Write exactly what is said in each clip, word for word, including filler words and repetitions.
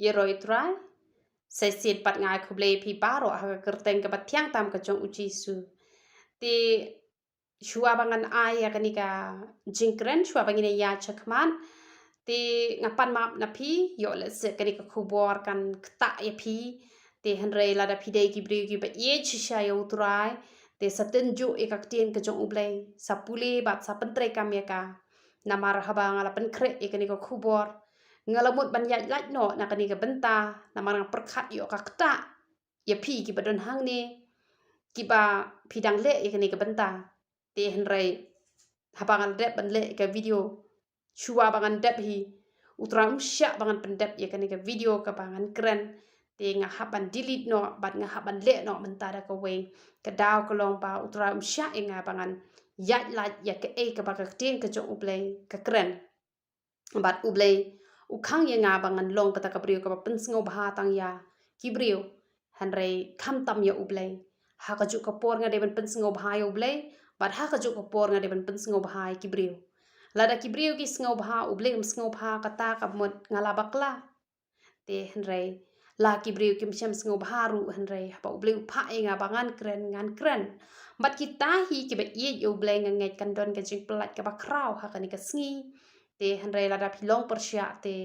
ïaroh ïa u Trai. Sa shisien pat nga ai khublei ïa phi baroh ha ka kyrteng kaba thiang tam ka jong u Jisu. Te shuwa ba ngan ai ïa kane ka jingkren, shuwa ba ngin ïa shakhmat, te nga pan map na phi, ïoh lehse kane ka khubor kan ktah ïa phi. Te hynrei lada phi dei ki briew kiba ïeit shisha ïa u Trai, te sa tynjuh ïa ka ktien ka jong U Blei, sa pule bad sa pyntreikam ïa ka. Namar haba nga la pynkhreh ïa kane ka khubor, nga la mut ban ïaid lait noh na kane ka bynta, namar nga pyrkhat ïoh ka ktah ïa phi kiba don hangne, kiba phi dang leh ïa kane ka bynta. Te hynrei haba nga la dep ban leh ïa ka video, shuwa ba ngan dep hi, u Trai um shah ba ngan pyndep ïa kane ka video kaba ngan kren. Te nga hap ban delete noh bad nga hap ban leh noh mynta da kawei. Ka daw ka long ba u Trai um shah ïa nga ba ngan ïaid lait ïa kaei kaba ka ktien ka jong U Blei ka kren. Bad U Blei u khang ïa nga ba ngan long kata ka briew kaba pynsngewbha tang ïa ki briew, hynrei khamtam ïa U Blei. Ha kajuh ka por nga dei ban pynsngewbha ïa U Blei, bad ha kajuh ka por nga dei ban pynsngewbha ïa ki briew. Lada ki briew ki sngewbha, U Blei um sngewbha, kata ka mut nga la bakla. Te hynrei la ki briew kim shym sngewbha ruh, hynrei haba U Blei u phah ïa nga ba ngan kren, ngan kren. Bad kita hi kiba ïeit ïa U Blei, nga ngeit kan don ka jingpyllait kaba khraw ha kane ka sngi. Te hynrei lada phi long pyrshah, te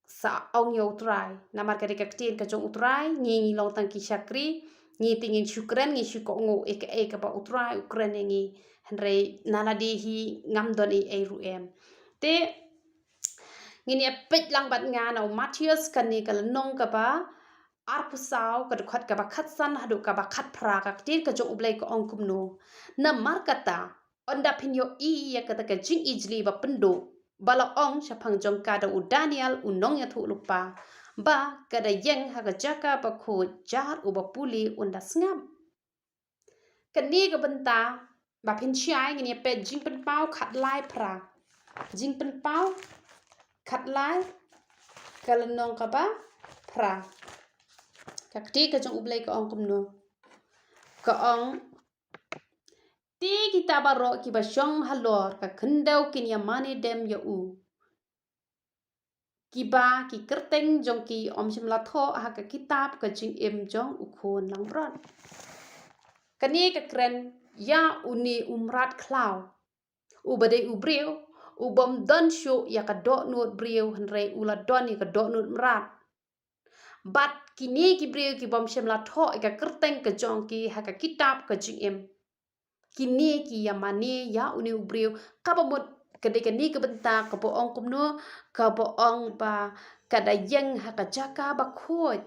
sa ong ïa u Trai, namar ka dei ka ktien ka jong u Trai, ngi ngi long tang ki shakri, ngi te ngin shu kren, ngi shu kohnguh ïa kaei kaba u Trai u kren ïa ngi. Hynrei na lade hi ngam don ei ei ruh em. Te ngin ïa peit lang bad nga na u Mathaios kane ka lynnong kaba arphew saw, ka dkhot kaba khatsan haduh kaba khatphra. Ka ktien ka jong U Blei ka ong kumno: Namar kata, ynda phin ïohi ïa kata ka jingijli ba pynduh, ba la ong shaphang jong ka da u Daniel u nongïathuhlypa, ba ka da ïeng ha ka jaka bakhuid, jar uba pule un da sngap. Kane ka bynta ba phin shai, ngin ïa peit Jingpynpaw khatlai phra. Jingpynpaw khatlai, ka lynnong kaba phra. Ka ktien ka jong U Blei ka ong kumno? Ka ong: Te kita baroh kiba shong halor ka khyndew kin ïa mane dem ïa u, kiba ki kyrteng jong ki ym shym la thoh ha ka kitab ka jingim jong U Khun langbrot. Kane ka kren ïa une u mrad khlaw, uba dei u briew u bym don shuh ïa ka dohnud briew, hynrei u la don ïa ka dohnud mrad. Bad kine ki briew ki bym shym la thoh ïa ka kyrteng ka jong ki ha ka kitab ka jingim, kine ki ïa mane ïa une u briew. Kaba mut ka dei kane ka bynta kaba ong kumno? Kaba ong ba ka da ïeng ha ka jaka bakhuid.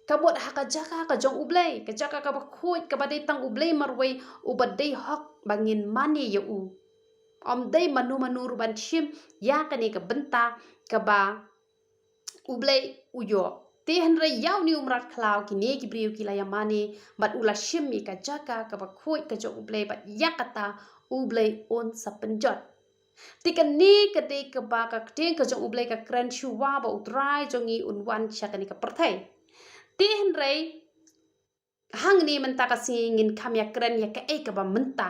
Ka mut ha ka jaka ka jong U Blei, ka jaka kaba khuid, kaba dei tang U Blei marwei uba dei hok ba ngin mane ïa u. Ym dei mano mano ruh ban shim ïa kane ka bynta kaba U Blei u ïoh. Te hynrei ïa une u mrad khlaw kine ki briew ki la ïa mane, bad u la shim ïa ka jaka kaba khuid ka jong U Blei, bad ïa kata U Blei un sa pynjot. Te kane ka dei kaba ka ktien ka jong U Blei ka kren shuwa ba u Trai jong ngi un wan sha kane ka pyrthei. Te hynrei hangne mynta ka sngi ngin kham ïa kren ïa kaei kaba mynta.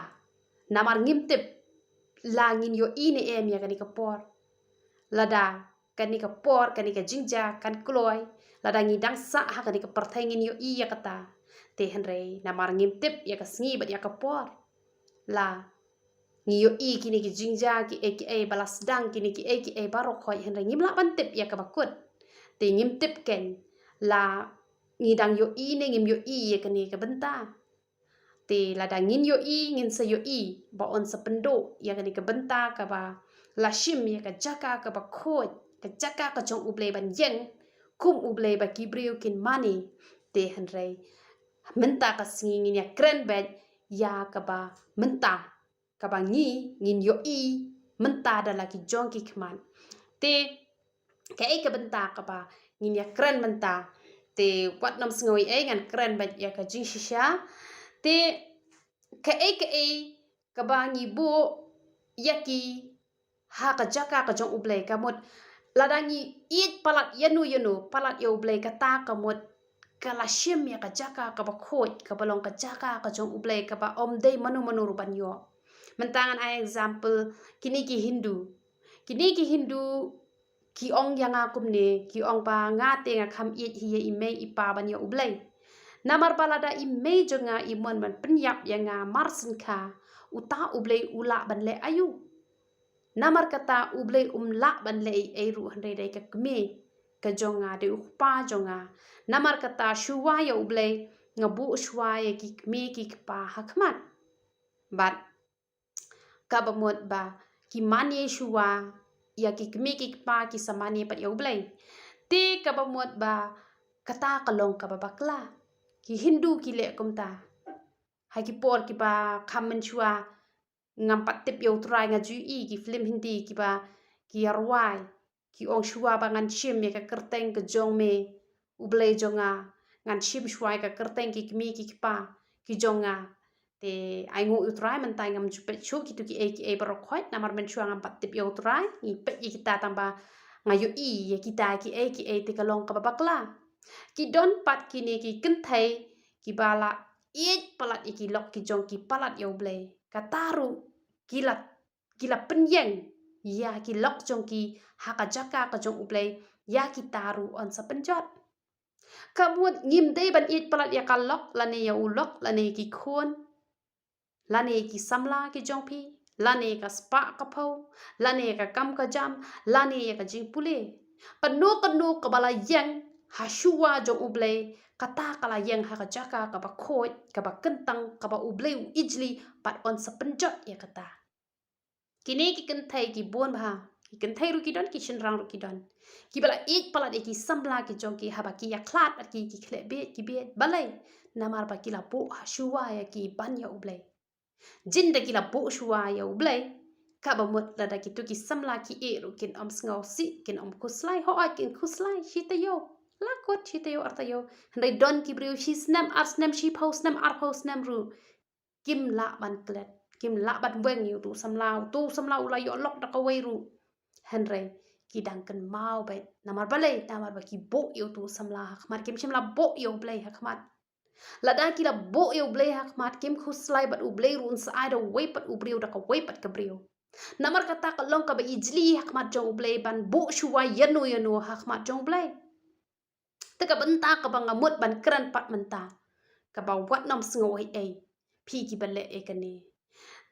Namar ngim tip la ngin ïohi ne em ïa kane ka por. Lada kane ka por, kane ka jingjia kan kloi, lada ngi dang sah ha kane ka pyrthei, ngin ïohi ïa kata. Te hynrei namar ngim tip ïa ka sngi bad ïa ka por, la ngi ïohi kine ki jingjia kiei kiei ba la sdang, kine kiei kiei baroh khoit, hynrei ngim lah ban tip ïa kaba kut. Te ngim tip keiñ la ngi dang ïohi ne ngim ïohi ïa kane ka bynta. Te lada ngin ïohi, ngin sa ïohi ba un sa pynduh ïa kane ka bynta kaba la shim ïa ka jaka kaba khuid, ka jaka ka jong U Blei ban ïeng kum U Blei ba ki briew kin mane. Te hynrei mynta ka sngi ngin ïa kren beit ïa kaba mynta, kaba ngi ngin ïohi mynta da la ki jong ki khmat. Te kaei ka bynta kaba ngin ïa kren mynta? Te wat nym sngew ei ei, ngan kren beit ïa ka jingshisha. Te kaei kaei kaba ngi buh ïa ki ha ka jaka ka jong U Blei, ka mut lada ngi ïeit palat ïano ïano, palat ïa U Blei, kata ka mut ka la shim ïa ka jaka kaba khuid, kaba long ka jaka ka jong U Blei, kaba ym dei mano mano ruh ban ïoh. Mynta ngan ai example, kine ki Hindu. Kine ki Hindu ki ong ïa nga kumne, ki ong ba nga te nga kham ïeit hi ïa i mei i pa ban ïa U Blei. Namar ba lada i mei jong nga i mon ban pynïap ïa nga mar syngkha, uta U Blei u lah ban leh aïu? Namar kata U Blei um lah ban leh ei ei ruh hynrei dei ka kmie ka jong nga, dei u kpa jong nga. Namar kata shuwa ïa U Blei nga buh shuwa ïa ki kmie ki kpa ha khmat. Bad kaba mut ba ki mane shuwa ïa ki kmie ki kpa ki sa mane pat ïa U Blei. Te kaba mut ba kata ka long kaba bakla. Ki Hindu ki leh kumta. Ha ki por kiba kham mynshuwa ngam pat tip ïa U Trai, nga ju i ki film Hindi kiba ki ïa rwai, ki ong shuwa ba ngan shim ïa ka kyrteng ka jong me U Blei jong nga, ngan shim shuwa ïa ka kyrteng ki kmie ki kpa ki jong nga. Te ai nguh ïa U Trai mynta ngam ju peit shuh kito kiei kiei baroh khoit namar mynshuwa ngam pat tip ïa U Trai, ngi peit ïa kita tang ba nga ïohi ïa kita kiei kiei, te ka long kaba bakla. Ki don pat kine ki kynthei kiba la ïeit palat ïa ki lok ki jong ki palat ïa U Blei. Kata ruh ki la, ki la pynïeng ïa ki lok jong ki ha ka jaka ka jong U Blei, ïa kita ruh yn sa pynjot. Ka mut ngim dei ban ïeit palat ïa ka lok lane ïa u lok lane ïa ki khun, lane ïa ki samla ki jong phi, lane ïa ka spah ka phew, lane ïa ka kam ka jam, lane ïa ka jingpule. Kano kano kaba la ïeng ha shuwa jong U Blei, kata ka la ïeng ha ka jaka kaba khuid, kaba kyntang, kaba U Blei u ijli, bad yn sa pynjot ïa kata. Kine ki kynthei ki bun bha, ki kynthei ruh ki don, ki shynrang ruh ki don, kiba la ïeit palat ïa ki samla ki jong ki haba ki ïa khlad bad ki, ki khleh bieit ki bieit. Balei? Namar ba ki la buh ha shuwa ïa ki ban ïa U Blei. Jin da ki la buh shuwa ïa U Blei, kaba mut lada kito ki samla ki ïeh ruh kin ym sngewsih, kin ym khuslai, hooid kin khuslai, shi taïew, la kut shi taïew ar taïew. Hynrei don ki briew shi snem ar snem, shi phew snem ar phew snem ruh kim lah ban klet, kim lah ban weng ïa uto u samla, uto u samla u la ïoh lok da kawei ruh. Hynrei ki dang kynmaw beit. Namar balei? Namar ba ki buh ïa uto u samla ha khmat, kim shym la buh ïa U Blei ha khmat. Lada ki la buh ïa U Blei ha khmat, kim khuslai bad U Blei ruh un sa ai da uwei pat u briew da kawei pat ka briew. Namar kata ka long kaba ijli ha khmat jong U Blei ban buh shuwa ïano ïano ha khmat jong U Blei. Te ka bynta kaba nga mut ban kren pat mynta, kaba wat nym sngew ei ei phi kiba leh ïa kane.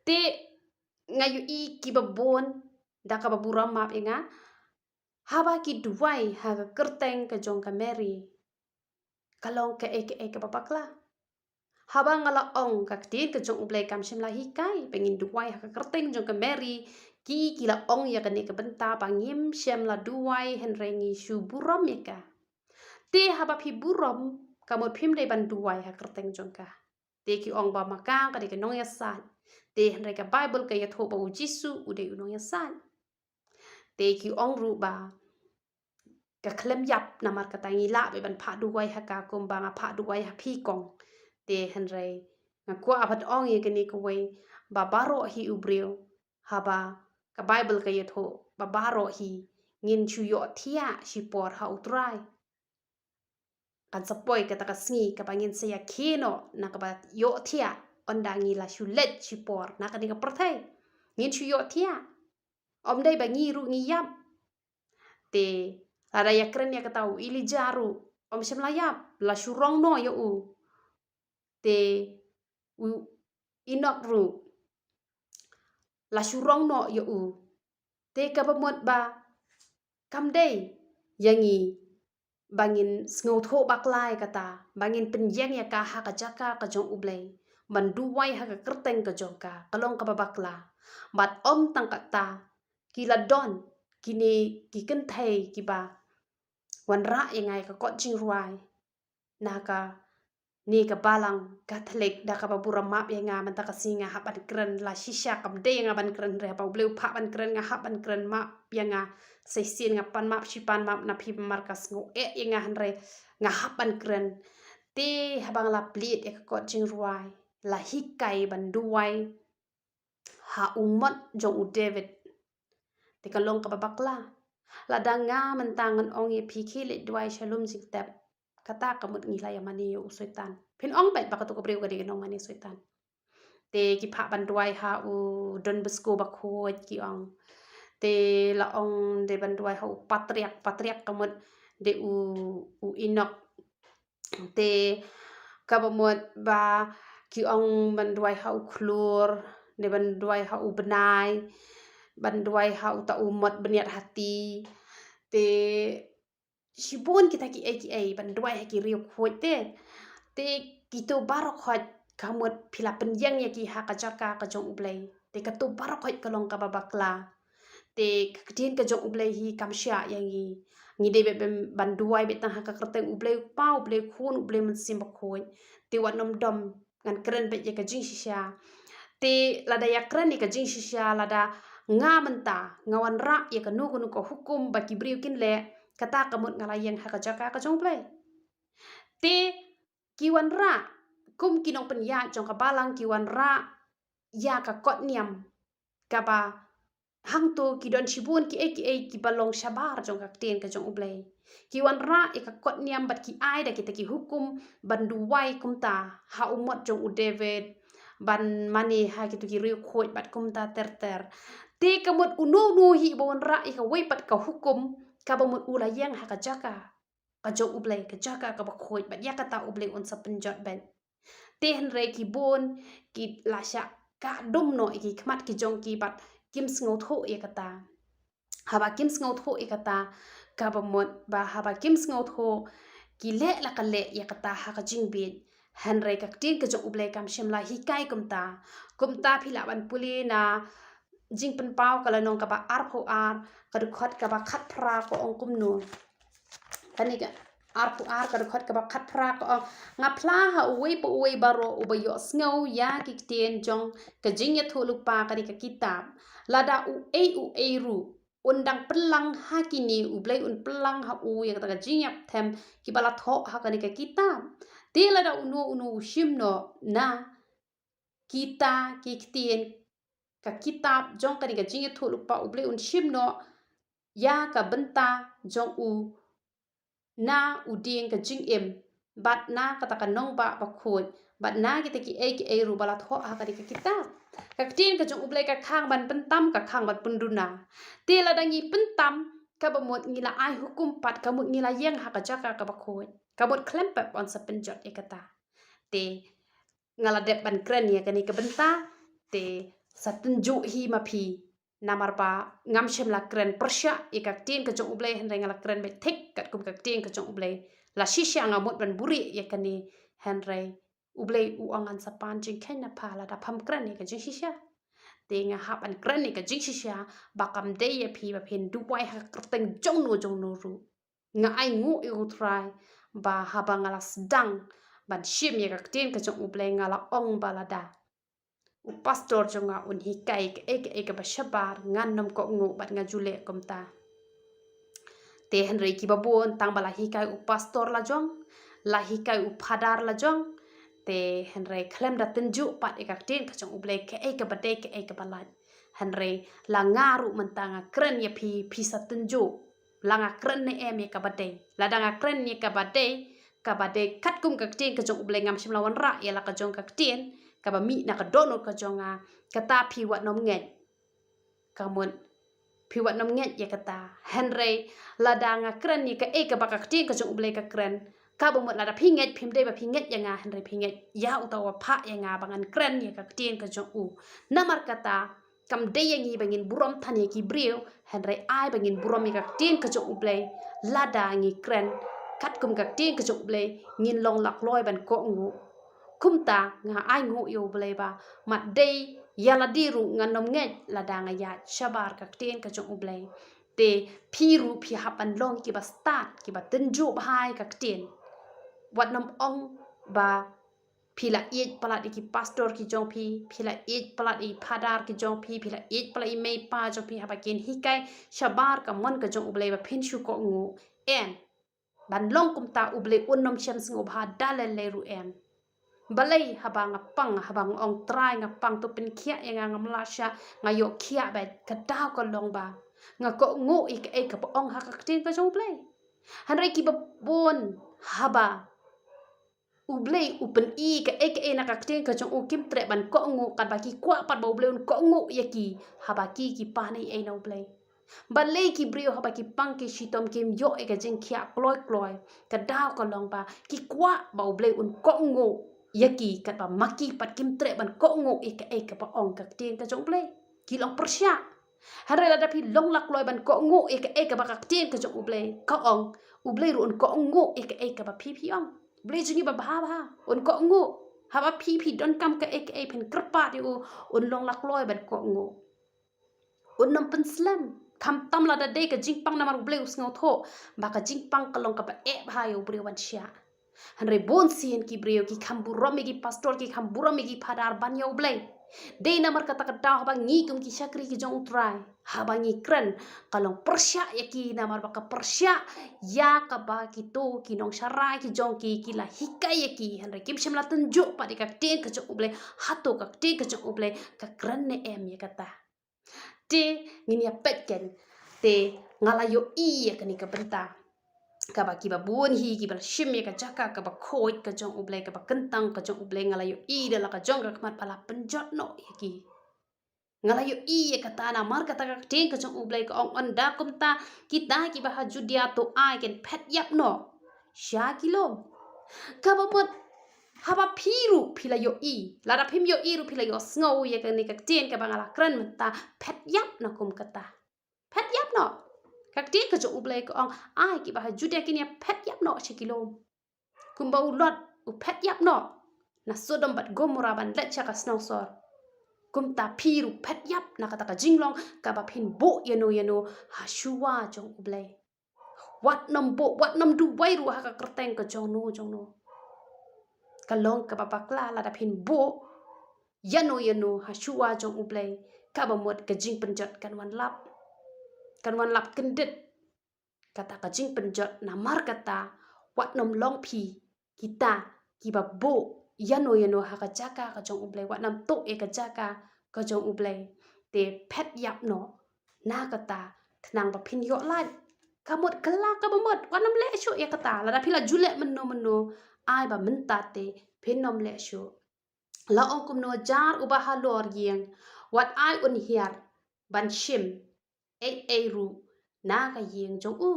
Te nga ïohi kiba bun da kaba burom map ïa nga, haba ki duwai ha ka kyrteng ka jong ka Mary, ka long kaei kaei kaba bakla. Haba nga la ong ka ktien ka jong U Blei kam shym la hikai ba ngin duwai ha ka kyrteng jong ka Mary, ki, ki la ong ïa kane ka bynta ba ngim shym la duwai hynrei ngi shu burom ïa ka. Te haba phi burom, ka mut phim dei ban duwai ha ka kyrteng jong ka. Te ki ong ba ma ka ka dei ka nongïasaid. Te hynrei ka Baibl ka ïathuh ba U Jisu u dei u nongïasaid. Te ki ong ruh ba ka khlem ïap, namar kata ngi lah beit ban phah duwai ha ka kumba nga phah duwai ha phi kong. Te hynrei nga kwah ban ong ïa kane kawei, ba baroh hi u briew, haba ka Baibl ka ïathuh ba baroh hi ngin shu ïohthiah shipor ha U Trai. Kan sa poi kata ka sngi kaba ngin sa ïakhih noh na kaba ïohthiah, ynda ngi la shu leit shipor na kane ka pyrthei. Ngin shu ïohthiah. Ym dei ba ngi ruh ngi ïap. Te lada ïakren ïa kata, u Elijah ruh ym shym la ïap, la shu rong noh ïa u. Te u Enok ruh la shu rong noh ïa u. Te kaba mut ba kam dei ïa ngi ba ngin sngewthuh bakla ïa kata, ba ngin pynïeng ïa ka ha ka jaka ka jong U Blei, ban duwai ha ka kyrteng ka jong ka, ka long kaba bakla. Bad ym tang kata, ki la don kine ki kynthei kiba wanrah ïa nga ïa ka kot jingrwai na kane ka balang Katholik, da kaba burom map ïa nga mynta ka sngi nga hap ban kren, la shisha kam dei ïa nga ban kren, hynrei haba U Blei u phah ban kren nga hap ban kren, map ïa nga. Sa shisien nga pan map, shi pan map na phi ba mar ka sngew eh ïa nga, hynrei nga hap ban kren. Te haba nga la plie ïa ka kot jingrwai, la hikai ban duwai ha u mot jong u David. Te ka long kaba bakla. Lada nga mynta ngan ong ïa phi khie leit duwai sha lum jingtep, kata ka mut ngi la ïa mane ïa u Soitan. Phin ong beit ba kato ka briew ka dei ka nongmane Soitan. Te ki phah ban duwai ha u Don Bosco Bakhuid, ki ong. Te la ong dei ban duwai ha u patriarch, patriarch ka mut dei u, u Enok. Te kaba mut ba ki ong ban duwai ha u khlur, dei ban duwai ha u bnai, ban duwai ha uta u mot bniat hati. Te shibun kita kiei kiei ban duwai ha ki riew khuid te. Te kito baroh khoit ka mut phi la pynïeng ïa ki ha ka jaka ka jong U Blei. Te kato baroh khoit ka long kaba bakla. Te ka ktien ka jong U Blei hi kam shah ïa ngi. Ngi dei ban, ban duwai beit tang ha ka kyrteng U Blei Kpa, U Blei Khun, U Blei Mynsiem Bakhuid. Te wat nym dom, ngan kren beit ïa ka jingshisha. Te lada ïa kren ïa ka jingshisha, lada nga mynta nga wanrah ïa kano kano ka hukum ba ki briew kin leh, kata ka mut nga la ïeng ha ka jaka ka jong U Blei. Te ki wanrah, kum ki nongpynïaid jong ka balang ki wanrah ïa ka kot niam kaba hangto ki don shibun kiei kiei kiba long shabar jong ka ktien ka jong U Blei. Ki wanrah ïa ka kot niam bad ki ai da kita ki hukum ban duwai kumta ha u mot jong u David, ban mane ha kito ki riew khuid bad kumta ter ter. Te ka mut uno uno hi ba wanrah ïa kawei pat ka hukum kaba mut u la ïeng ha ka jaka ka jong U Blei, ka jaka kaba khuid, bad ïa kata U Blei un sa pynjot beit. Te hynrei ki bun ki la shah kah dum noh ïa ki khmat ki jong ki bad kim sngewthuh ïa kata. Haba kim sngewthuh ïa kata, kaba mut ba haba kim sngewthuh, ki leh la ka leh ïa kata ha ka jingbieit. Hynrei ka ktien ka jong U Blei kam shym la hikai kumta. Kumta phi lah ban pule na Jingpynpaw ka lynnong kaba arphew ar, ka dkhot kaba khatphra ka ong kumno. Kane ka arphew ar ka dkhot kaba khatphra ka ong, nga phla ha uwei pa uwei baroh uba ïohsngew ïa ki ktien jong ka jingïathuhlypa kane ka kitab. Lada uei uei ruh un dang pynlang ha kine, U Blei un pynlang ha u ïa kata ka jingïapthem kiba la thoh ha kane ka kitab. Te lada uno uno u shim noh na kita ki ktien ka kitab jong kane ka jingïathuhlypa, U Blei un shim noh ïa ka bynta jong u na u dieng ka jingim, bad na kata ka nongbah bakhuid, bad na kita kiei kiei ruh ba la thoh ha kane ka kitab. Ka ktien ka jong U Blei ka khang ban pyntam, ka khang ban pynduna. Te lada ngi pyntam, kaba mut ngi la ai hukum pat, ka mut ngi la ïeng ha ka jaka kaba khuid, ka mut khlem pep un sa pynjot ïa kata. Te nga la dep ban kren ïa kane ka bynta, te sa tynjuh hi ma phi. Namar ba ngam shym la kren pyrshah ïa ka ktien ka jong U Blei, hynrei nga la kren beit thik katkum ka ktien ka jong U Blei. La shisha nga mut ban buhrieh ïa kane, hynrei U Blei u ong ngan sa pan jingkheiñ na pha lada pham kren ïa ka jingshisha. Te nga hap ban kren ïa ka jingshisha, ba kam dei ïa phi ba phin duwai ha ka kyrteng jong no jong no ruh. Nga ainguh ïa U Trai ba haba nga la sdang ban shim ïa ka ktien ka jong U Blei, nga la ong ba lada u pastor jong nga un hikai kaei kaei kaba shabar, ngan nym kohnguh bad nga ju leh kumta. Te hynrei kiba bun tang ba la hikai u pastor la jong, la hikai u phadar la jong, te hynrei khlem da tynjuh pat ïa ka ktien ka jong U Blei kaei kaba dei kaei kaba lait. Hynrei la nga ruh mynta nga kren ïa phi, phi sa tynjuh. La nga kren ne em ïa kaba dei. Lada nga kren ïa kaba dei, kaba dei katkum ka ktien ka jong U Blei, ngam shym la wanrah ïa la ka jong ka ktien kaba mih na ka dohnud ka jong nga, kata phi wat nym ngeit. Ka mut phi wat nym ngeit ïa kata. Hynrei lada nga kren ïa kaei kaba ka ktien ka jong U Blei ka kren, kaba mut lada phi ngeit, phim dei ba phi ngeit ïa nga, hynrei phi ngeit ïa uta uba phah ïa nga ba ngan kren ïa ka ktien ka jong u. Namar kata, kam dei ïa ngi ba ngin burom than ïa ki briew, hynrei ai ba ngin burom ïa ka ktien ka jong U Blei. Lada ngi kren katkum ka ktien ka jong U Blei, ngin long lakloi ban kohnguh. Kumta nga ainguh ïa U Blei ba mat dei ïa lade ruh ngan nym ngeit lada nga ïaid shabar ka ktien ka jong U Blei. Te phi ruh phi hap ban long kiba stad, kiba tynjuh bha ïa ka ktien. Wat nym ong ba phi la ïeit palat ïa ki pastor ki jong phi, phi la ïeit palat ïa ki phadar ki jong phi, phi la ïeit palat ïa i mei i pa jong phi haba kin hikai shabar ka mon ka jong U Blei ba phin shu kohnguh. Em. Ban long kumta U Blei un nym shem sngewbha da lei lei ruh em. Balei haba nga pang, haba nga ong Trai nga pang, to pynkhiah ïa nga, ngam lah shah, nga ïoh khiah beit, ka daw ka long ba nga kohnguh ïa kaei kaba ong ha ka ktien ka jong U Blei. Hynrei kiba bun haba U Blei u pyni kaei kaei na ka ktien ka jong u kim treh ban kohnguh, katba ki kwah pat ba U Blei un kohnguh ïa ki, haba ki ki pan ei ei na U Blei. Balei ki briew haba ki pang ki shitom kim ïoh ïa ka jingkhiah kloi kloi? Ka daw ka long ba ki kwah ba U Blei un kohnguh ïa ki katba ma ki pat kim treh ban kohnguh ïa kaei kaba ong ka ktien ka jong U Blei. Ki long pyrshah. Hynrei lada phi long la kloi ban kohnguh ïa kaei kaba ka ktien ka jong U Blei ka ong, U Blei ruh un kohnguh ïa kaei kaba phi phi ong. U Blei jong ngi ba bha bha, un kohnguh. Haba phi phi donkam kaei kaei phin kyrpad ïa u, un long la kloi ban kohnguh. Un nym pynslem. Khamtam lada dei ka jingpang, namar U Blei u sngewthuh ba ka jingpang ka long kaba eh bha ïa u briew ban shah. Hynrei bun sien ki briew ki kham burom ïa ki pastor, ki kham burom ïa ki phadar ban ïa U Blei. Dei namar kata ka daw haba ngi kum ki shakri ki jong U Trai, haba ngi kren, ka long pyrshah ïa ki, namar ba ka pyrshah ïa kaba kito ki nongsharai ki jong ki ki la hikai ïa ki. Hynrei kim shym la tynjuh pat ïa ka ktien ka jong U Blei. Hato ka ktien ka jong U Blei ka kren ne em ïa kata? Te ngin ïa peit kein. Te nga la ïohi ïa kane ka bynta, kaba kiba bun hi kiba la shim ïa ka jaka kaba khuid ka jong U Blei, kaba kyntang ka jong U Blei, nga la ïohi da la ka jong ka khmat ba la pynjot noh ïa ki. Nga la ïohi ïa kata, namar kata ka ktien ka jong U Blei ka ong, ynda kumta kita kiba ha Judia to ai kin phet ïap noh sha ki lum. Kaba mut haba phi ruh phi la ïohi, lada phim ïohi ruh phi la ïohsngew ïa kane ka ktien kaba nga la kren mynta, phet ïap noh kum kata. Phet ïap noh. Ka ktien ka jong U Blei ka ong, ai kiba ha Judia kin ïa phet ïap noh sha ki lum. Kumba u Lot u phet ïap noh na Sodom bad Gomora ban leit sha ka snongsor, kumta phi ruh phet ïap na kata ka jinglong kaba phin buh ïano ïano ha shuwa jong U Blei. Wat nym buh, wat nym duwai ruh ha ka kyrteng ka jong no jong no. Ka long kaba bakla lada phin buh ïano ïano ha shuwa jong U Blei, kaba mut ka jingpynjot kan wan lap, kan wan lap kyndit. Kata ka jingpynjot, namar kata wat nym long phi kita kiba buh ïano ïano ha ka jaka ka jong U Blei, wat nym tuh ïa ka jaka ka jong U Blei. Te phet ïap noh na kata, khnang ba phin ïoh lait. Ka mut kylla kaba mut, wat nym leh shuh ïa kata. Lada phi la ju leh mynno mynno, ai ba mynta te phin nym leh shuh. La ong kumno, jar uba halor ïing, wat ai un hiar ban shim ei ei ruh na ka ïing jong u.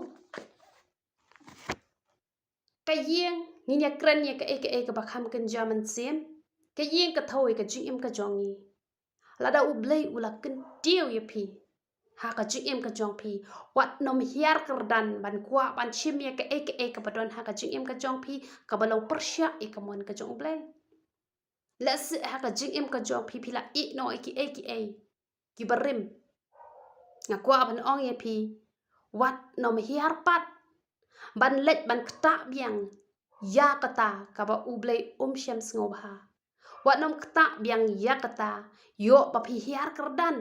Ka ïing, ngin ïa kren ïa kaei kaei kaba kham kynja mynsiem. Ka ïing ka thew ïa ka jingim ka jong ngi. Lada U Blei u la kyntiew ïa phi ha ka jingim ka jong phi, wat nym hiar kyrdan ban kwah ban shim ïa kaei kaei kaba don ha ka jingim ka jong phi kaba long pyrshah ïa ka mon ka jong U Blei. Lehse ha ka jingim ka jong phi phi la ïeh noh ïa kiei kiei kiba rim. Nga kwah ban ong ïa phi, wat nym hiar pat ban leit ban ktah biang ïa kata kaba U Blei um shym sngewbha. Wat nym ktah biang ïa kata, ïoh ba phi hiar kyrdan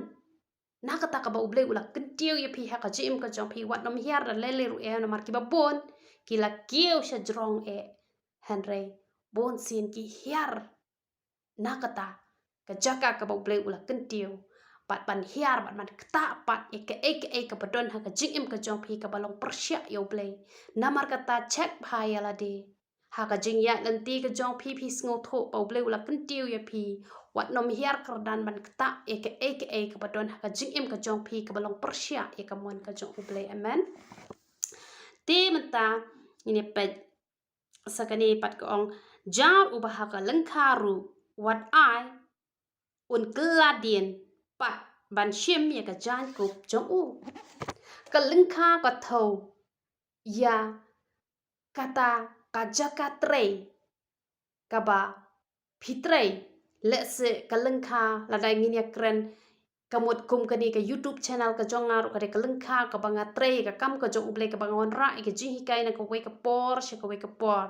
na kata kaba U Blei u la kyntiew ïa phi ha ka jingim ka jong phi. Wat nym hiar da lei lei ruh eh, namar kiba bun ki la kiew sha jrong eh, hynrei bun sien ki hiar na kata ka jaka kaba U Blei u la kyntiew, bad ban hiar bad ban ktah pat ïa kaei kaei kaba don ha ka jingim ka jong phi kaba long pyrshah ïa U Blei. Namar kata, check bha ïa lade. Ha ka jingïaid lynti ka jong phi, phi sngewthuh ba U Blei u la kyntiew ïa phi. Wat nym hiar kyrdan ban ktah ïa kaei kaei kaba don ha ka jingim ka jong phi kaba long pyrshah ïa ka mon ka jong U Blei. Amen. Te mynta ngin ïa peit sa kane pat, ka ong, jar uba ha ka lyngkha ruh, wat ai un kylla dien pat ban shim ïa ka jaiñkup jong u. Ka lyngkha ka thew ïa kata ka jaka trei kaba phi trei. Lehse ka lyngkha, lada ngin ïa kren, ka mut kum kane ka YouTube channel ka jong nga ruh ka dei ka lyngkha kaba nga trei ka kam ka jong U Blei, kaba nga wanrah ïa ka jinghikai na kawei ka por sha kawei ka por.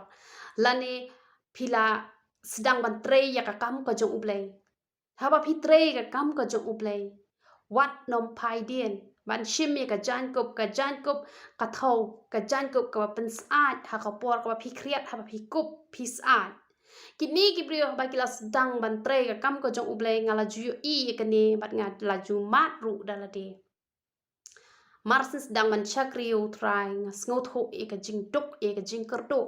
Lane phi la sdang ban trei ïa ka kam ka jong U Blei. Haba phi trei ka kam ka jong U Blei, wat nym phai dien ban shim ïa ka jaiñkup, ka jaiñkup ka thew, ka jaiñkup kaba pynsyaid ha ka por kaba phi khriat, haba phi kup phi syaid. Kine ki briew haba ki la sdang ban trei ka kam ka jong U Blei, nga la ju ïohi ïa kane bad nga la ju mad ruh da lade. Mar syn sdang ban shakri ïa U Trai, nga sngewthuh ïa ka jingduk, ïa ka jingkyrduh.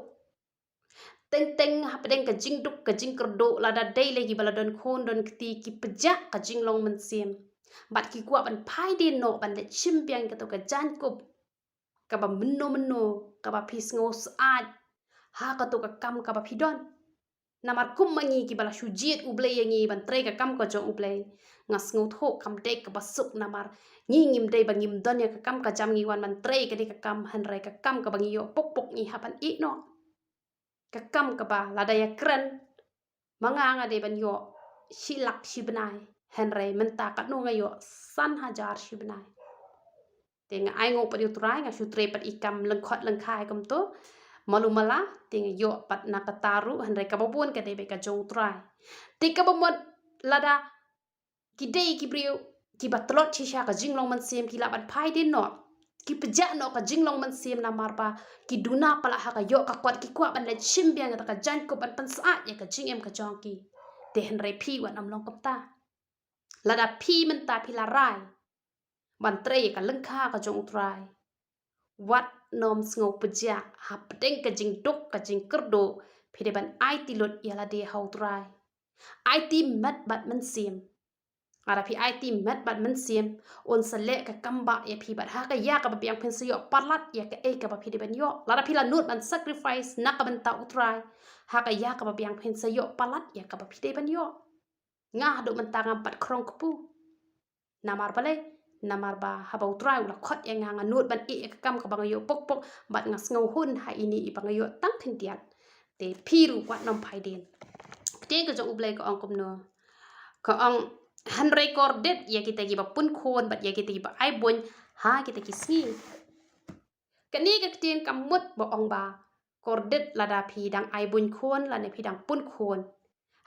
Teng teng hapdeng ka jingduk ka jingkyrduh, lada dei lei kiba la don khun don kti, ki pjah ka jinglong mynsiem. Bad ki kwah ban phai dien noh ban leit shim biang ïa kato ka jaiñkup kaba mynno mynno, kaba phi sngew syaid ha kato ka kam kaba phi don. Namar kum ma ngi kiba la shu jied U Blei ïa ngi ban trei ka kam ka jong U Blei, nga sngewthuh kam dei kaba suk namar ngi ngim dei ba ngim don ïa ka kam ka jam, ngi wan ban trei kane ka kam, hynrei ka kam kaba ngi ïoh puk puk ngi hap ban ïeh noh. Ka kam kaba lada ïa kren ma nga, nga dei ban ïoh shi lak shi bnai, hynrei mynta katno nga ïoh? San hajar shi bnai. Te nga ai nguh pat ïa U Trai, nga shu trei pat i kam lyngkhot lyngkhai kumto, malu mala, te nga ïoh pat na kata ruh, hynrei kaba bun ka dei beit ka jong U Trai. Te kaba mut lada ki dei ki briew kiba tlot shisha ka jinglong mynsiem, ki lah ban phai dien noh, ki pjah noh ka jinglong mynsiem namar ba ki duna palat ha ka ïoh ka kot, ki kwah ban leit shim biang ïa ka jaiñkup ban pynsyaid ïa ka jingim ka jong ki. Te hynrei phi wat nym long kumta. Lada phi mynta phi la rai ban trei ïa ka lyngkha ka jong U Trai, wat nym sngew pjah hapdeng ka jingduk ka jingkyrduh, phi dei ban aiti lut ïa lade ha U Trai. Aiti met bad mynsiem. Lada phi aiti met bad mynsiem, un sa leh ka kam ba ïa phi bad ha ka ïa kaba biang phin sa ïoh palat ïa kaei kaba phi dei ban ïoh. Lada phi la nud ban sacrifice na ka bynta U Trai, ha ka ïa kaba biang phin sa ïoh palat ïa kaba phi dei ban ïoh. Nga haduh mynta ngam pat khrong kpu. Namar balei? Namar ba haba U Trai u la khot ïa nga, nga nud ban ïeh ïa ka kam kaba nga ïoh puk puk, bad nga sngew hun ha ine iba nga ïoh tang khyndiat. Te phi ruh wat nym phai dien. Ktien ka jong U Blei ka ong kumno? Ka ong, hynrei kordit ïa kita kiba pun khun bad ïa kita kiba ai buiñ ha kita ki sngi. Kane ka ktien kam mut ba ong ba kordit lada phi dang ai buiñ khun lane phi dang pun khun.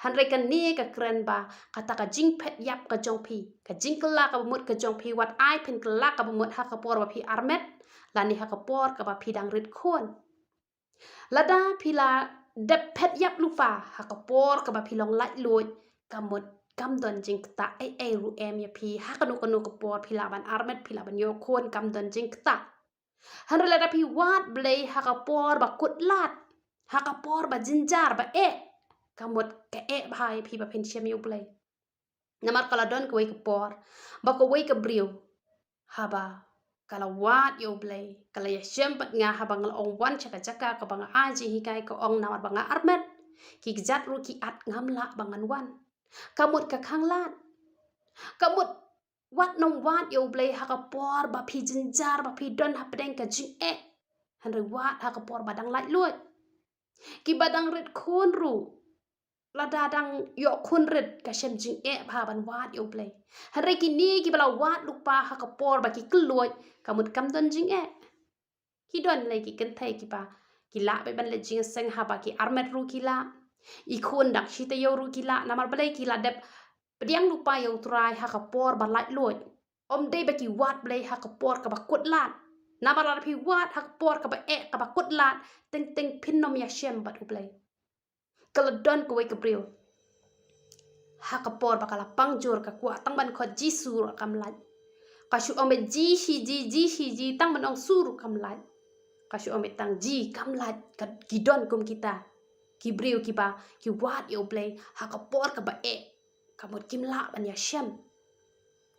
Hynrei kane ka kren ba kata ka jingphet ïap ka jong phi, ka jingkylla kaba mut ka jong phi, wat ai phin kylla kaba mut ha ka por ba phi armet lane ha ka por kaba phi dang rit khun. Lada phi la dep phet ïap lypa ha ka por kaba phi long laitluid, ka mut kam don jingktah ei ei ruh em ïa phi, ha kano kano ka por phi lah ban armet, phi lah ban ïoh khun, kam don jingktah. Hynrei lada phi wad Blei ha ka por ba kut lad, ha ka por ba jynjar ba eh, ka mut ka eh bha ïa phi ba phin shem ïa U Blei. Namar ka la don kawei ka por ba kawei ka briew, haba ka la wad ïa U Blei, ka la ïashem bad nga, haba nga la ong wan sha ka jaka kaba nga ai jinghikai, ka ong namar ba nga armet, ki kjat ruh ki at ngam lah ba ngan wan. Ka mut ka khanglad. Ka mut wat nym wad ïa U Blei ha ka por ba phi jynjar, ba phi don hapdeng ka jingeh. Hynrei wad ha ka por ba dang laitluid. Kiba dang rit khun ruh, lada dang ïoh khun rit, ka shem jingeh bha ban wad ïa U Blei. Hynrei kine kiba la wad lypa ha ka por ba ki kylluid, ka mut kam don jingeh. Ki don lei ki kynthei kiba ki lah beit ban leit jingïaseng haba ki armet ruh ki lah. I khun dang shi taïew ruh ki lah, namar balei? Ki la dep pdiang lypa ïa U Trai ha ka por ba laitluid. Ym dei ba ki wad Blei ha ka por kaba kut lad. Namar lada phi wad ha ka por kaba eh, kaba kut lad, teng teng phin nym ïashem bad U Blei. Ka la don kawei ka briew, ha ka por ba ka la pang jur, ka kwah tang ban khot Jisu ruh kam lait. Ka shu ong beit Ji hi Ji, Ji hi Ji, tang ban ong Su ruh kam lait. Ka shu ong beit tang Ji, kam lait. Ka, ki don kum kita ki briew kiba ki wad ïa U Blei ha ka por kaba eh, ka mut kim lah ban ïashem.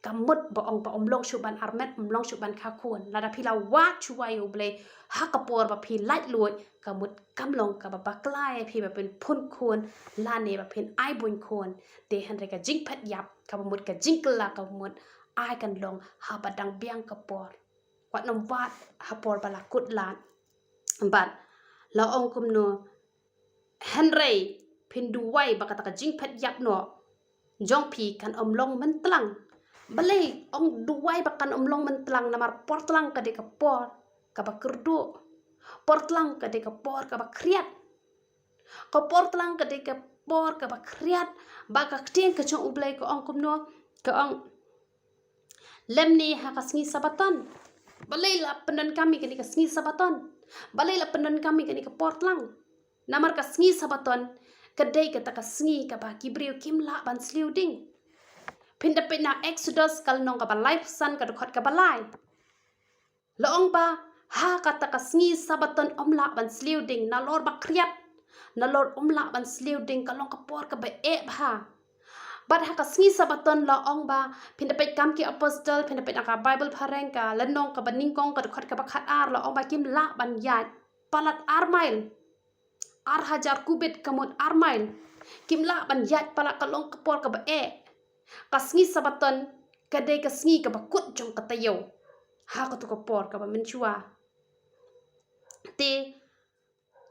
Ka mut ba ong ba ym long shuh ban armet, ym long shuh ban kha khun. Lada phi la wad shuwa ïa U Blei ha ka por ba phi laitluid, ka mut kam long kaba bakla ïa phi ba phin pun khun lane ba phin ai buiñ khun. Te hynrei ka jingphet ïap, kaba mut ka jingkylla, kaba mut ai kan long haba dang biang ka por. Wat nym wad ha por ba la kut lad. Bad la ong kumno? Hynrei phin duwai ba kata ka jingphet ïap noh jong phi kan ym long myntlang. Balei ong duwai ba kan ym long myntlang? Namar por tlang ka dei ka por kaba kyrduh. Por tlang ka dei ka por kaba khriat. Ka por tlang ka dei ka por kaba khriat. Ba ka ktien ka jong U Blei ka ong kumno? Ka ong, lymne ha ka sngi Sabaton. Balei la pyndonkam ïa kane ka sngi Sabaton? Balei la pyndonkam ïa kane ka por tlang? Namar ka sngi Sabaton ka dei kata ka sngi kaba ki briew kim lah ban sliew ding. Phin da peit na Exodus ka lynnong kaba laiphew san, ka dkhot kaba lai. La ong ba ha kata ka sngi Sabaton ym lah ban sliew ding, nalor ba khriat, nalor ym lah ban sliew ding, ka long ka por kaba eh bha. Bad ha ka sngi Sabaton la ong ba, phin da peit Kam ki Apostol, phin da peit na ka Baibl phareng ka lynnong kaba nyngkong ka dkhot kaba khatar, la ong ba kim lah ban ïaid palat ar mail. Ar hajar kubit ka mut ar mail. Kim lah ban ïaid palat, ka long ka por kaba eh. Ka sngi Sabaton ka dei ka sngi kaba kut jong ka taïew. Ha katu ka por kaba mynshuwa. Te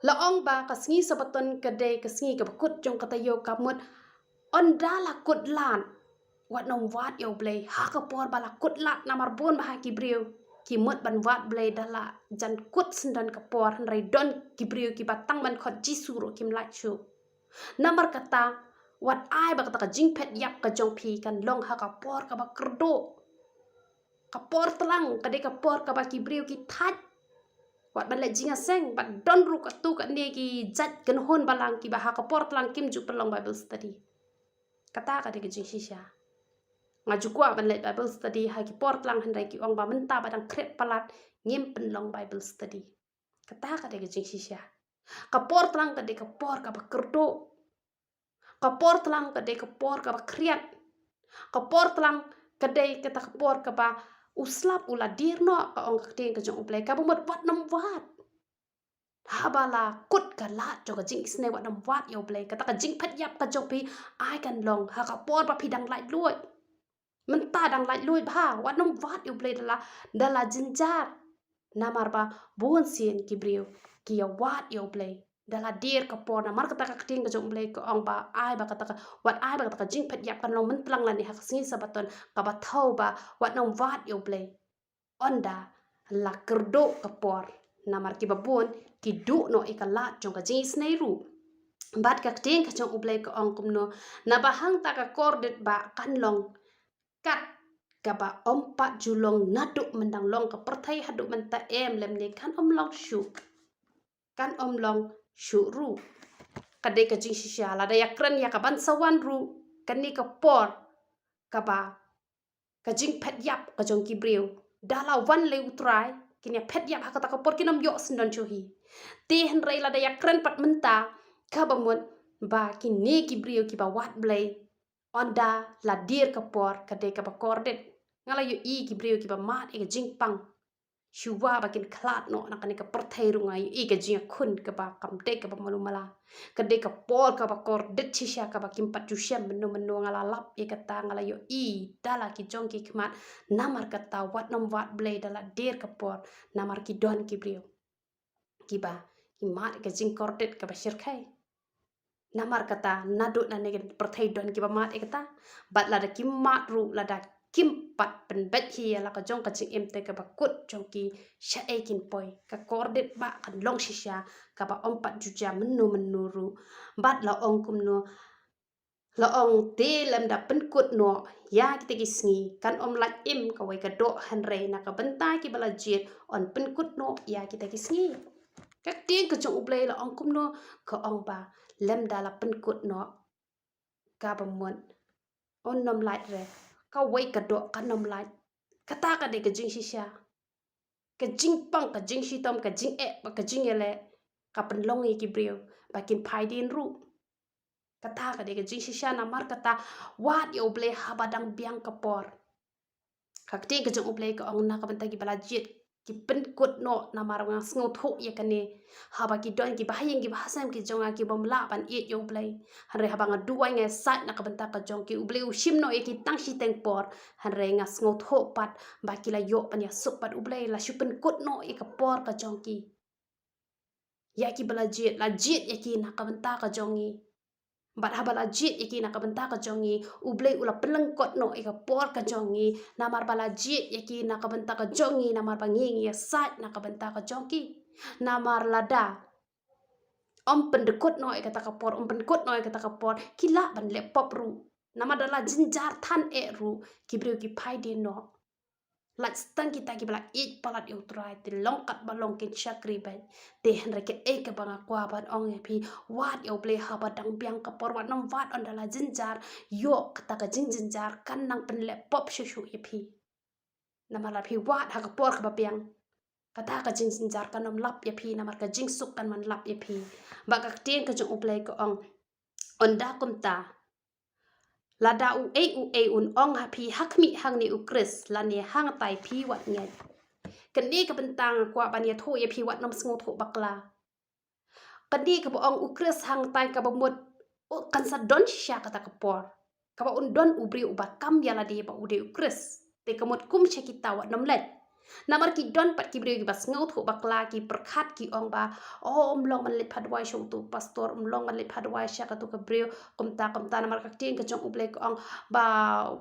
la ong ba ka sngi Sabaton ka dei ka sngi kaba kut jong ka taïew, ka mut ynda la kut lad, wat nym wad ïa U Blei ha ka por ba la kut lad, namar bun bah ki briew ki mut ban wad Blei da la jan kut syndon ka por, hynrei don ki briew kiba tang ban khot Jisu ruh kim lait shuh. Namar kata, wat ai ba kata ka jingphet ïap ka jong phi kan long ha ka por kaba kyrduh. Ka por tlang ka dei ka por kaba ki briew ki thait. Wat ban leh jingïaseng, bad don ruh katu kane ki jait kynhun balang kiba ha ka por tlang kim ju pynlong Bible study. Kata ka dei ka jingshisha. Nga ju kwah ban leh Bible study ha ki por tlang, hynrei ki ong ba mynta ba dang khriat palat ngim pynlong Bible study. Kata ka dei ka jingshisha. Ka por tlang ka dei ka por kaba kyrduh. Ka por tlang ka dei ka por kaba khriat. Ka por tlang ka dei kata ka por kaba u slap u la dier noh, ka ong ka ktien ka jong U Blei, kaba mut wat nym wad. Haba la kut ka lad jong ka jingisynei, wat nym wad ïa U Blei. Kata ka jingphet ïap ka jong phi ai kan long ha ka por ba phi dang laitluid. Mynta dang laitluid bha, wat nym wad ïa U Blei da la, da la jynjar. Namar ba bun sien ki briew ki ïa wad ïa U Blei da la dier ka por. Namar kata ka ktien ka jong U Blei ka ong ba ai ba kata ka, wat ai ba kata ka jingphet ïap kan long mynta lang lane ha ka sngi Sabaton, kaba thew ba wat nym wad ïa U Blei. Ynda la kyrduh ka por, namar kiba bun ki duh noh ïa ka lad jong ka jingisynei ruh. Bad ka ktien ka jong U Blei ka ong kumno, naba hangta ka kordit ba kan long kat kaba ym pat ju long naduh myndang long ka pyrthei haduh mynta, em, lymne kan ym long shuh. Kan ym long shuh ruh. Ka dei ka jingshisha, lada ïakren ïa ka ban sa wan ruh, kane ka por kaba ka jingphet ïap ka jong ki briew da la wan lei U Trai, kin ïa phet ïap ha kata ka por, kin ym ïoh syndon shuh hi. Te hynrei lada ïakren pat mynta, kaba mut ba kine ki briew kiba wad Blei, ynda la dier ka por ka dei kaba kordit. Nga la ïohi ki briew kiba mad ïa ka jingpang. Shuwa ba kin khlad noh na kane ka pyrthei ruh nga ïohi ka jingïakhun kaba kam dei kaba malu mala. Ka dei ka por kaba kordit shisha kaba kim pat ju shem mynno mynno, nga la lap ïa kata, nga la ïohi da la ki jong ki khmat. Namar kata wat nym wad Blei da la dier ka por, namar ki don ki briew kiba ki mad ïa ka jingkordit kaba shyrkhei. Namar kata naduh nangne ka pyrthei don kiba mad ïa kata. Bad lada kim mad ruh, lada kim pat pynbeit hi ïa la ka jong ka jingim, te kaba kut jong ki shaei kin poi. Ka kordit ba kan long shisha kaba ym pat ju jia mynno mynno ruh. Bad la ong kumno, la ong te lymda pynkut noh ïa kita ki sngi, kan ym lait im kawei ka doh, hynrei na ka bynta kiba la jied yn pynkut noh ïa kita ki sngi. Ka ktien ka jong U Blei la ong kumno, ka ong ba lymda la pynkut noh, kaba mut un ym lait re, kawei ka doh kan ym lait. Kata ka dei ka jingshisha. Ka jingpang, ka jingshitom, ka jingeh bad ka jingïaleh ka pynlong ïa ki briew ba kin phai dien ruh. Kata ka dei ka jingshisha, namar kata wad ïa U Blei haba dang biang ka por. Ka ktien ka jong U Blei ka ong na ka bynta kiba la jied ki pynkut noh, namar nga sngewthuh ïa kane. Haba ki don kiba ha ïing kiba ha sem ki jong nga ki bym lah ban ïeit ïa U Blei, hynrei haba nga duwai nga ïasaid na ka bynta ka jong ki, U Blei u shim noh ïa ki tang shiteng por. Hynrei nga sngewthuh pat ba ki la ïoh ban ïasuk bad U Blei, la shu pynkut noh ïa ka por ka jong ki. Ïa kiba la jied, la jied ïa ki na ka bynta ka jong ngi. Bad haba la jied ïa ki na ka bynta ka jong ngi, U Blei u la pynlyngkot noh ïa ka por ka jong ngi. Namar ba la jied ïa ki na ka bynta ka jong ngi, namar ba ngi ngi ïasaid na ka bynta ka jong ki. Namar lada ym pyndykut noh ïa kata ka por, ym pynkut noh ïa kata ka por, ki lah ban leh pop ruh. Namar da la jynjar than eh ruh, ki briew ki phai dien noh. Lait tang kita kiba la ïeit palat ïa U Trai, te long katba long kin shakri beit. Te hynrei kaei kaba nga kwah ban ong ïa phi, wad ïa U Blei haba dang biang ka por, wat nym wad ynda la jynjar. Ïoh kata ka jingjynjar kan nang pynleh pop shuh shuh ïa phi. Namar la phi wad ha ka por kaba biang, kata ka jingjynjar kan ym lap ïa phi, namar ka jingsuk kan ym lap ïa phi. Bad ka ktien ka jong U Blei ka ong, ynda kumta, Lada u ei u ei un ong ha phi ha khmih hangne u Khrist lane hangtai phi wat ngeit. Kane ka bynta nga kwah ban ïathuh ïa phi wat nym sngewthuh bakla. Kane kaba ong u Khrist hangtai kaba mut u kan sa don shisha kata ka por. Kaba un don u briew uba kam ïa lade ba u dei u Khrist. Te ka mut kum sha kita wat nym leit. Namar ki don pat ki briew kiba sngewthuh bakla ki pyrkhat ki ong ba, oh, um long ban leit phah duwai sha utu u pastor, um long ban leit phah duwai sha katu ka briew, kumta kumta namar ka ktien ka jong u Blei ka ong ba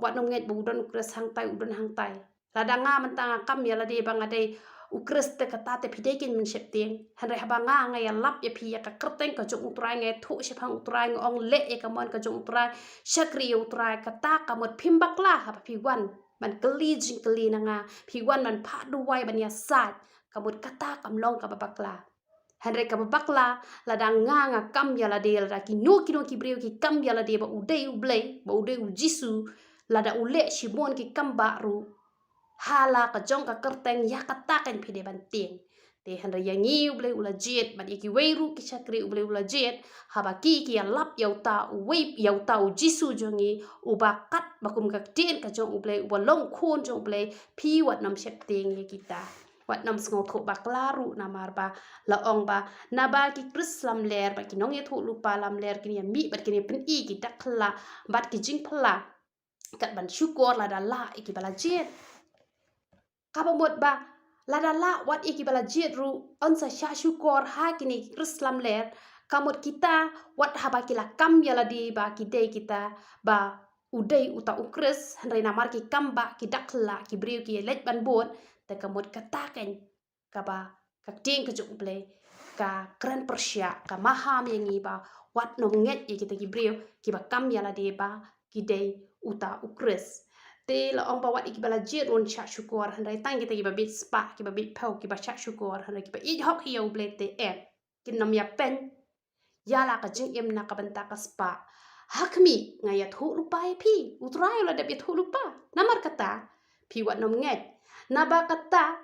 wat nym ngeit ba u don u Khrist hangtai, u don hangtai. Lada nga mynta nga kam ïa lade ba nga dei u Khrist te kata te phi dei kein ban sheptieng. Hynrei haba nga nga ïalap ïa phi ïa ka kyrteng ka jong u Trai, nga ïathuh shaphang u Trai, nga ong leh ïa ka mon ka jong u Trai, shakri ïa u Trai, kata ka mut phim bakla haba phi wan ban kylli jingkylli na nga, phi wan ban phah duwai ban ïasaid, ka mut kata kam long kaba bakla. Hynrei kaba bakla lada nga nga kam ïa lade, lada kino kino ki briew ki kam ïa lade ba u dei u Blei, ba u dei u Jisu, lada u leh shibun ki kam bah ruh ha la ka jong ka kyrteng, ïa kata kein phi dei ban tieng. Te hynrei ïa ngi u Blei u la jied, bad ïa kiwei ruh ki shakri u Blei u la jied, haba ki ki ïalap ïa uta uwei, ïa uta u Jisu jong ngi, uba kat ba kum ka ktien ka jong u Blei, uba long khun jong u Blei, phi wat nym sheptieng ïa kita. Wat nym sngewthuh bakla ruh namar ba la ong ba naba ki Khrist lamler bad ki nongïathuhlypa lamler kin ïa mih bad kin ïa pyni ki dak khlak bad ki jingphylla. Kat ban shukor lada lah ïa kiba la jied. Kaba mut ba lada lah wat ïa kiba la jied ruh yn sa shah shukor ha kine ki Khrist lamler. Ka mut kita wat haba ki la kam ïa lade ba ki dei kita ba u dei uta u Khrist, hynrei namar ki kam bah ki dak khlak, ki briew ki leit ban bud, te ka mut kata kein kaba ka ktien ka jong u Blei ka kren pyrshah, ka maham ïa ngi ba wat nym ngeit ïa kita ki briew kiba kam ïa lade ba ki dei uta u Khrist. Te la ong ba wat ïa kiba la jied ruh yn shah shukor, hynrei tang kita kiba bit spah, kiba bit phew, kiba shah shukor, hynrei kiba ïeit hok ïa u Blei te em, kin nym ïa pyn ïa la ka jingim na ka bynta ka spah. Ha khmih nga ïathuhlypa ïa phi, u Trai u la dep ïathuhlypa. Namar kata phi wat nym ngeit. Naba kata,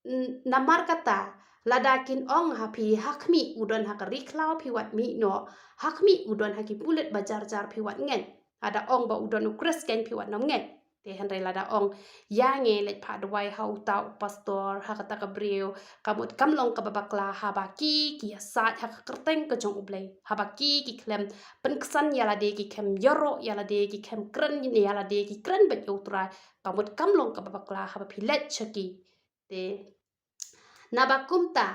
n-, namar kata lada kin ong ha phi ha khmih u don ha ka ri khlaw, phi wat mih noh, ha khmih u don ha ki pulit ba jar jar, phi wat ngeit. Lada ong ba u don u Khrist kein phi wat nym ngeit. Te hynrei lada ong ïa ngi leit phah duwai ha uta u pastor, ha kata ka briew, ka mut kam long kaba bakla haba ki ki ïasaid ha ka kyrteng ka jong u Blei, haba ki ki khlem pynksan ïa lade, ki khlem ïaroh ïa lade, ki khlem kren ïa lade, ki kren beit ïa u Trai, ka mut kam long kaba bakla haba phi leit sha ki. Te naba kumta,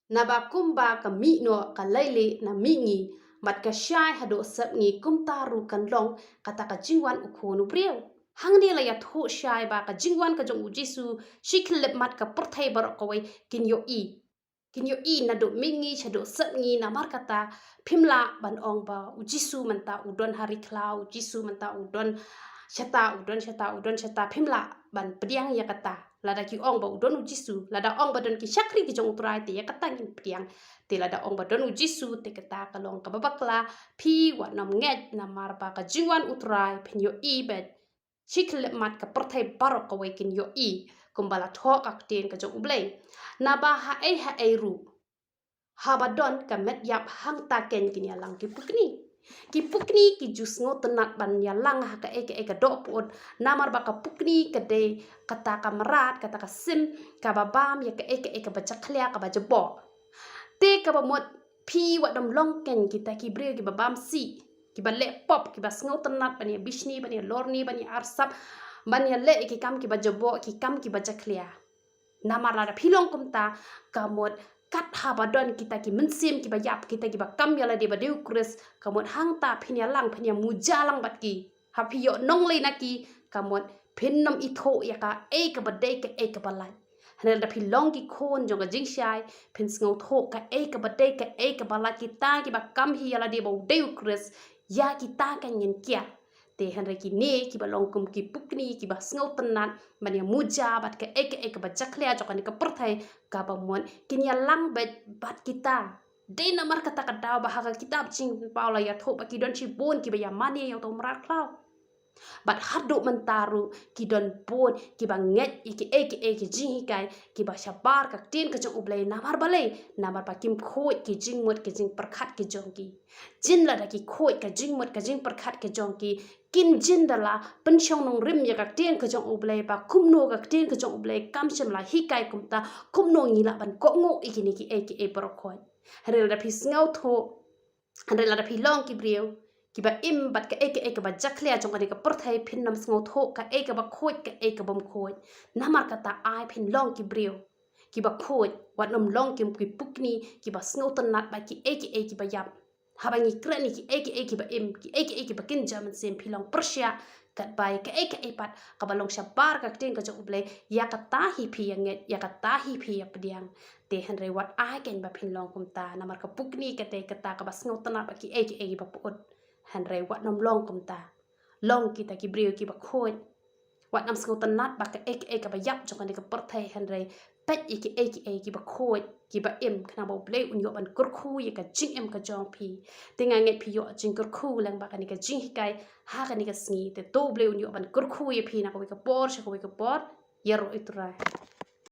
naba kumba ka mih noh ka lei lieh na mihngi, bad ka shai haduh sepngi, kumta ruh kan long kata ka jingwan u Khun u briew. Hangne la ïathuh shai ba ka jingwan ka jong u Jisu shi khyllipmat ka pyrthei baroh kawei kin ïohi. Kin ïohi naduh mihngi shaduh sepngi, namar kata phim lah ban ong ba u Jisu mynta u don ha ri khlaw, u Jisu mynta u don shata, u don shata, u don shata, phim lah ban pdiang ïa kata. Lada ki ong ba u don u Jisu, lada ong ba don ki shakri ki jong u Trai, te ïa kata ngin pdiang. Te lada ong ba don u Jisu, te kata ka long kaba bakla, phi wat nym ngeit namar ba ka jingwan u Trai phin ïohi beit. Shi khyllipmat ka pyrthei baroh kawei kin ïohi, kumba la thoh ka ktien ka jong u Blei. Naba haei haei ruh, haba don ka met ïap, hangta kein kin ïalang ki pukni. Ki pukni ki ju sngewtynnat ban ïalang ha kaei kaei ka dohpud, namar ba ka pukni ka dei kata ka mrad, kata ka sim kaba bam ïa kaei kaei kaba jakhlia, kaba jaboh. Te kaba mut phi wat nym long kein kita ki briew kiba bam sih, kiba leh pop, kiba sngewtynnat ban ïa bishni, ban ïa lorni, ban ïa arsap, ban ïa leh ki kam kiba jaboh, ki kam kiba jakhlia. Namar lada phi long kumta, ka mut kat haba don kita ki mynsiem kiba ïap, kita kiba kam ïa lade ba dei u Khrist, ka mut hangta phin ïalang, phin ïa muja lang bad ki. Haba phi ïoh nongleit na ki, ka mut phin nym ithuh ïa kaei kaba dei, kaei kaba lait. Hynrei lada phi long ki khun jong ka jingshai, phin sngewthuh kaei kaba dei, kaei kaba lait, kita kiba kam hi ïa lade ba u dei u Khrist, ïa kita kein ngin kiar. Te hynrei kine kiba long kum ki pukni kiba sngewtynnat ban ïa muja bad kaei kaei kaba jakhlia jong kane ka pyrthei, kaba mut kin ïalang beit bad kita. Dei namar kata ka daw ba ha ka kitab Jingpynpaw la ïathuh ba ki don shibun kiba ïa mane ïa uta u mrad khlaw. Bad haduh mynta ruh ki don bun kiba ngeit ïa kiei kiei ki jinghikai kiba shabar ka ktien ka jong U Blei, namar balei? Namar ba kim khuid ki jingmut ki jingpyrkhat ki jong ki. Jin lada ki khuid ka jingmut ka jingpyrkhat ki jong ki, kin jin da la pynshong nongrim ïa ka ktien ka jong U Blei, ba kumno ka ktien ka jong U Blei kam shym la hikai kumta, kumno ngi lah ban kohnguh ïa kine kiei kiei baroh khoit. Hynrei lada phi sngewthuh, hynrei lada phi long ki briew kiba im bad kaei kaei kaba jakhlia jong kane ka pyrthei, phin nym sngewthuh kaei kaba khuid kaei kabym khuid. Namar kata ai phin long ki briew kiba khuid, wat nym long ki, ki pukni kiba sngewtynnat bad kiei kiei kiba ïap. Haba ngi kren ïa kiei kiei kiba im, kiei kiei kiba kynja mynsiem, phi long pyrshah katba ïa kaei kaei pat kaba long shabar ka ktien ka jong U Blei, ïa kata hi phi ïa ngeit, ïa kata hi phi ïa pdiang. Te hynrei wat ai kein ba phin long kumta, namar ka pukni kata kata kaba sngewtynnat bad kiei kiei kiba pyut. Hynrei wat nym long kumta. Long kita ki briew kiba khuid. Wat nym sngewtynnat bad kaei kaei kaba ïap jong kane ka pyrthei, hynrei peit ïa kiei kiei kiba khuid, kiba im, khnang ba U Blei un ïoh ban kyrkhu ïa ka jingim ka jong phi. Te nga ngeit phi ïoh jingkyrkhu lang bad kane ka jinghikai ha kane ka sngi. Te to U Blei un ïoh ban kyrkhu ïa phi na kawei ka por sha kawei ka por. Ïaroh ïa U Trai.